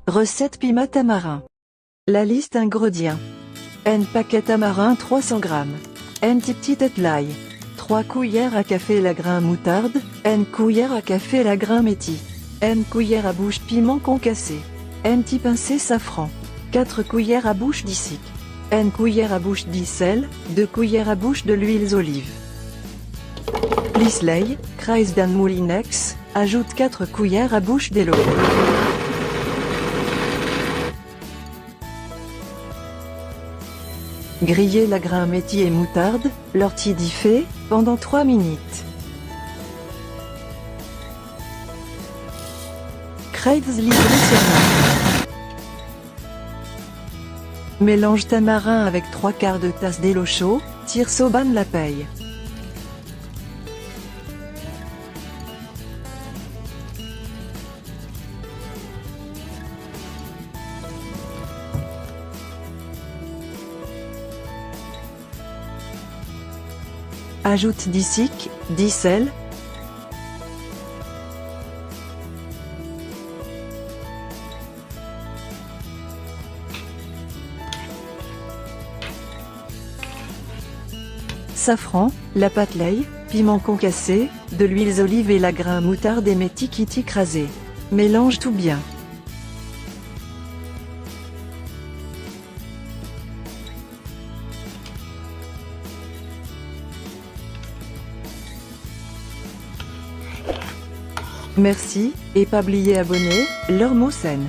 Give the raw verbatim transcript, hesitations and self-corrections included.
Reset pima tamarin. Lalis ingredian: enn paket tamarin trwa san gram, enn ti pti tet lay, trwa kouyer a kafe lagrin moutard, enn kouyer a kafe lagrin meti, enn kouyer a bous piman konkase, enn ti pinse safran, kat kouyer a bous disik, enn kouyer a bous disel, de kouyer a bous delwil zoliv. Plis lay, kraz dan moulinex, azout kat kouyer a bous delo. Griye lagrin meti e moutard lor ti dife pandan trwa minit. Kraz li. Melanz tamarin avek trwa kar de tas delo so, tir so bann lapey. Azout disik, disel, safran, lapat lay, piman konkase, delwil zoliv e lagrin moutard e meti ki ti kraze. Melanz tou bien. Mersi, e pa bliye abone lor mo senn.